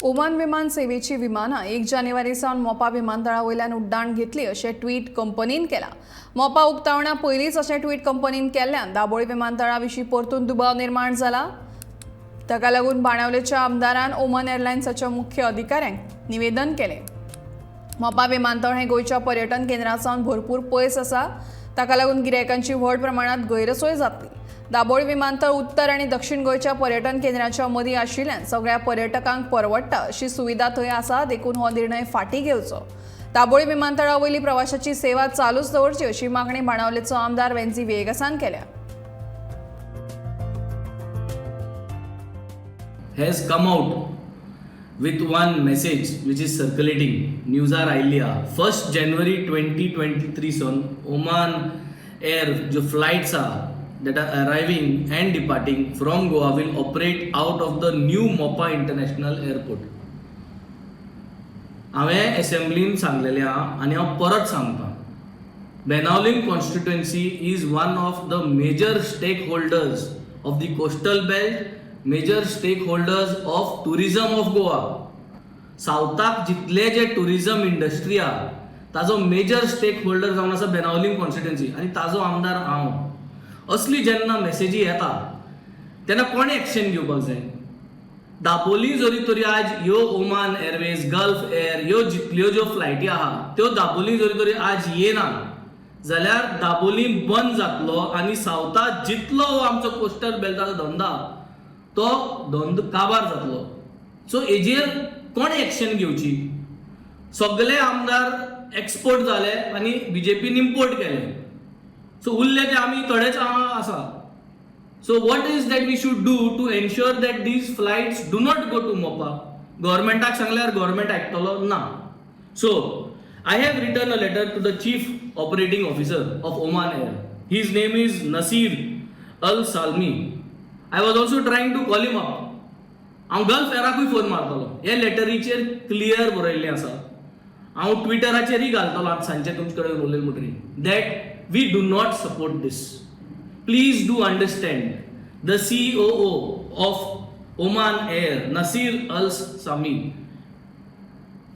Oman विमान सेवेची विमानां 1 जानेवारी सावन मोपा विमानतळा वयल्यान उड्डाण घेतली अशें ट्वीट कंपनीन केलां. मोपा उक्तावणा पयलींच अशें ट्वीट कंपनीन केल्ल्यान दाबोळी विमानतळा विशीं परतून दुबाव निर्माण जाला. ताका लागून बाणावलेच्या आमदारान ओमान एअरलायन्साच्या मुख्य अधिकाऱ्यांक निवेदन केलें. मोपा विमानतळ हें गोंयच्या पर्यटन केंद्रा सावन भरपूर पयस आसा. ताका लागून गिरायकांची व्हड प्रमाणांत गैरसोय जातली. दाबोळी विमानतळ उत्तर आनी दक्षिण गोंयच्या पर्यटन केंद्राच्या मदीं आशिल्ल्यान सगळ्या पर्यटकांक परवडटा अशी सुविधा थंय आसा, देखून हो निर्णय फाटीं घेवचो. दाबोळी विमानतळा वयली प्रवाशाची सेवा चालूच दवरची अशी मागणी बाणावलेचो आमदार वेन्झी व्हिएगसान केल्या. Has come out with one message which is circulating. न्यूजार आयिल्ली आहा, 1 January 2023 सावन ओमान एअर ज्यो फ्लायट्स आहा that are arriving and departing from Goa will operate out of the new Mopa International Airport. हांवें एसेंब्लीन सांगलेलें आहा आनी हांव परत सांगता, Benaulim constituency is one of the major stakeholders of the coastal belt, major stakeholders of tourism of Goa. सावथाक जितले जे tourism industry आहा ताजो मेजर स्टेक होल्डर जावन आसा बेनावलीम कॉन्स्टिट्युएन्सी आनी ताजो आमदार हांव. असली जेन्ना मेसेजी येता तेन्ना कोणें एक्शन घेवपाक जाय? दाबोली जरी तरी आज ह्यो ओमान एअरवेज, गल्फ एअर, ह्यो जितल्यो ज्यो फ्लायटी आहा त्यो दाबोली जरी तरी आज येना जाल्यार दाबोली बंद जातलो आनी सावथाक जितलो हो आमचो कोस्टल बेल्टाचो धंदो आहा, तो धंदो काबार जातलो. सो हेजेर कोण एक्शन घेवची? सगळे आमदार एक्सपोर्ट जाले आनी बीजेपीन इम्पोर्ट केले. सो उरले ते आमी थोडेच हांगा आसा. So what is that we should do to ensure that these flights do not go to Mopa? गव्हर्मेंटाक सांगल्यार गव्हर्मेंट आयकतलो ना. So I have written a letter to the chief operating officer of Oman Air. His name is Nasir Al Salmi. I was also trying to call him up. हांव gulf एराकूय phone मारतलो. हे लेटरीचेर clear बरयल्लें आसा. हांव ट्विटराचेरय घालतलो आतां सांजचे तुमचे कडेन उलयलें म्हणटकीर, that we do not support this. Please do understand, the COO of Oman Air, Nasir Al Sami,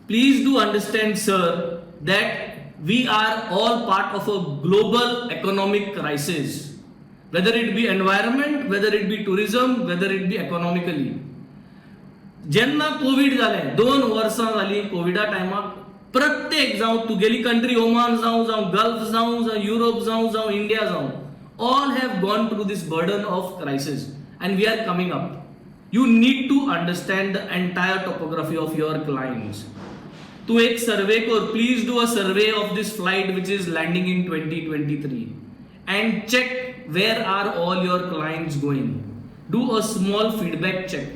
please do understand, sir, that we are all part of a global economic crisis, whether it be environment, whether it be tourism, whether it be economically. जेन्ना Covid जालें, 2 वर्सां जालीं, कोविडा टायमाक प्रत्येक, जावं तुगेली country Oman जावं, जावं गल्फ जावं, जावं युरोप जावं, जावं इंडिया जावं, all have gone through this burden of crisis and we are coming up. You need to understand the entire topography of your clients. तूं एक सर्वे कर. Please do a survey of this flight which is landing in 2023 and check where are all your clients going. Do a small feedback check.